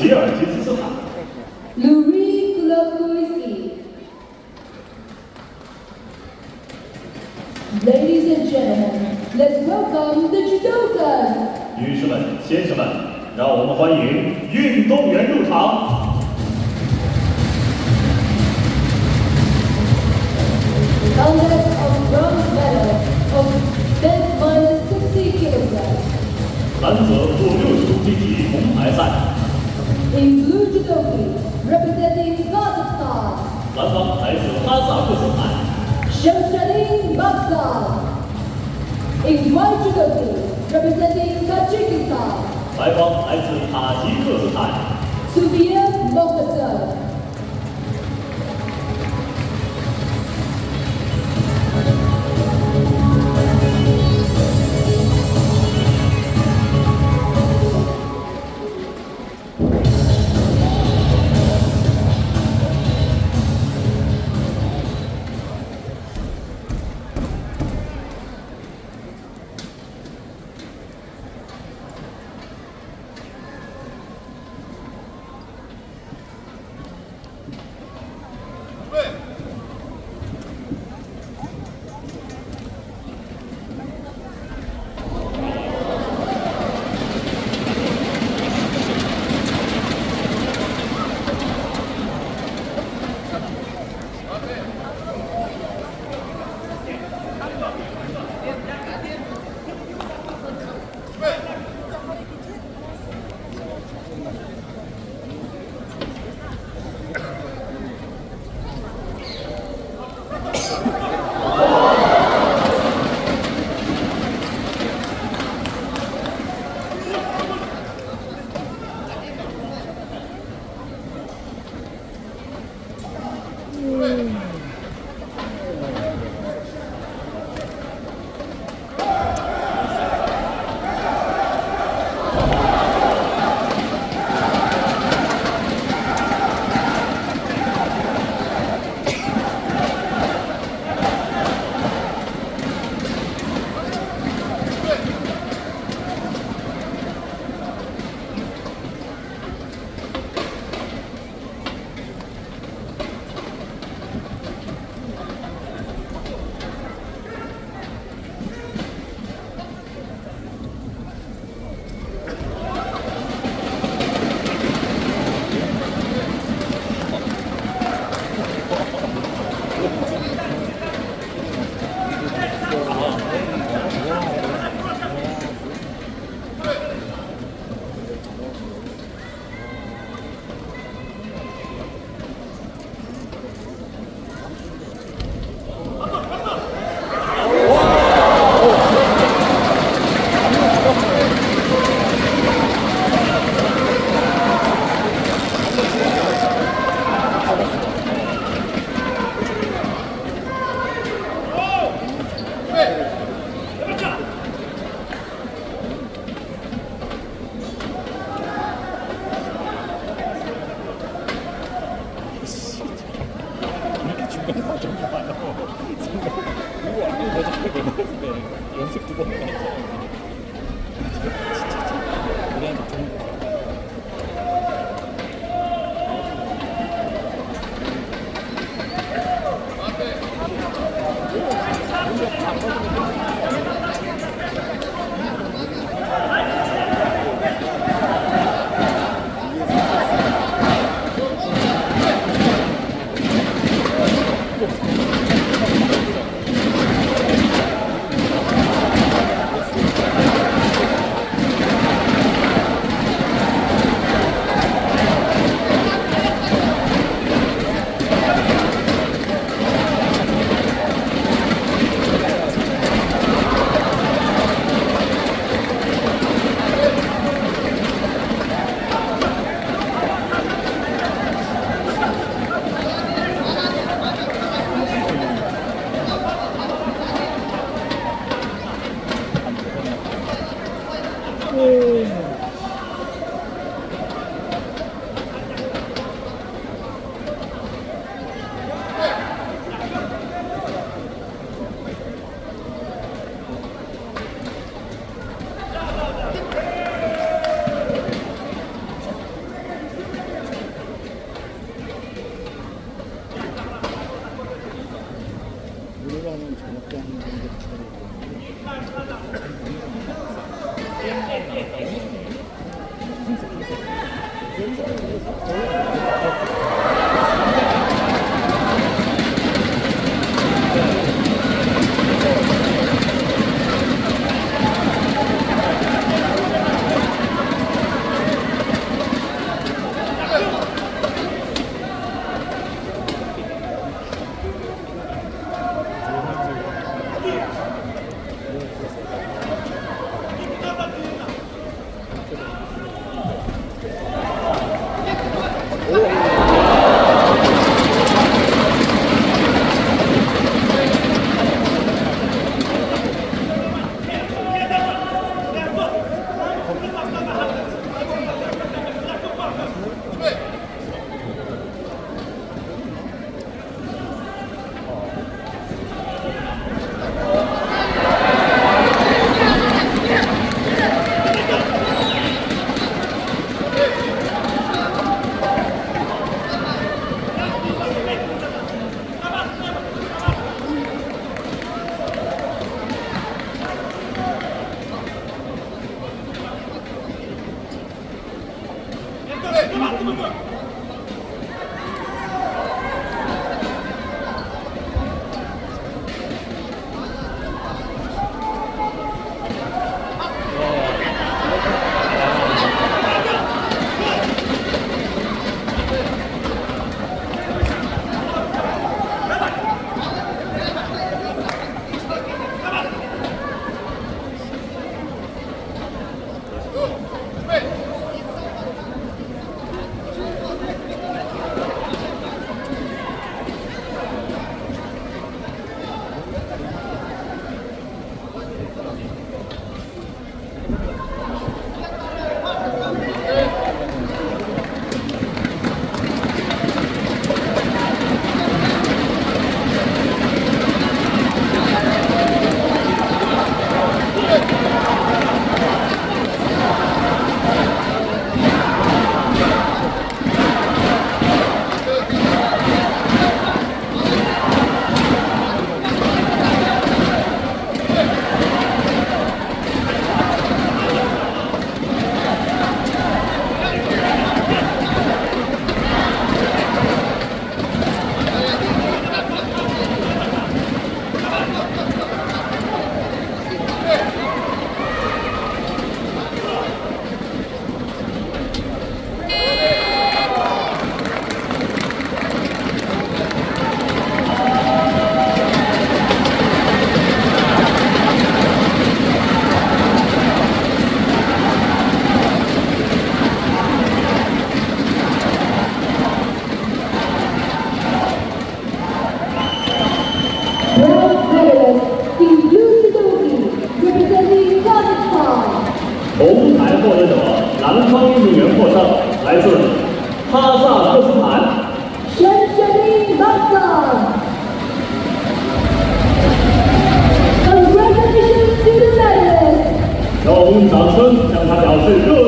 吉尔吉斯斯坦。 Lurie Glugoisky. Ladies and gentlemen, let's welcome the judokas. 女士们、先生们，让我们欢迎运动员入场。 Contest of bronze medal of men's minus 60 kilograms. 男子负60公斤级铜牌赛， In blue judogi, representing Kazakhstan, 蓝方来自哈萨克斯坦， Shamshadin Bakhzad. In white judogi, representing Tajikistan, 白方来自塔吉克斯坦， Sufiev Mokhtar. 연습 2번 해봤잖아. 진짜 우리한테 좋은 거. Bronze medalist in blue judogi, representing Kazakhstan. 铜牌获得者，蓝方运动员获胜，来自哈萨克斯坦。 Shamshadin Baksan. Congratulations to the medalists. 让我们用掌声向他表示热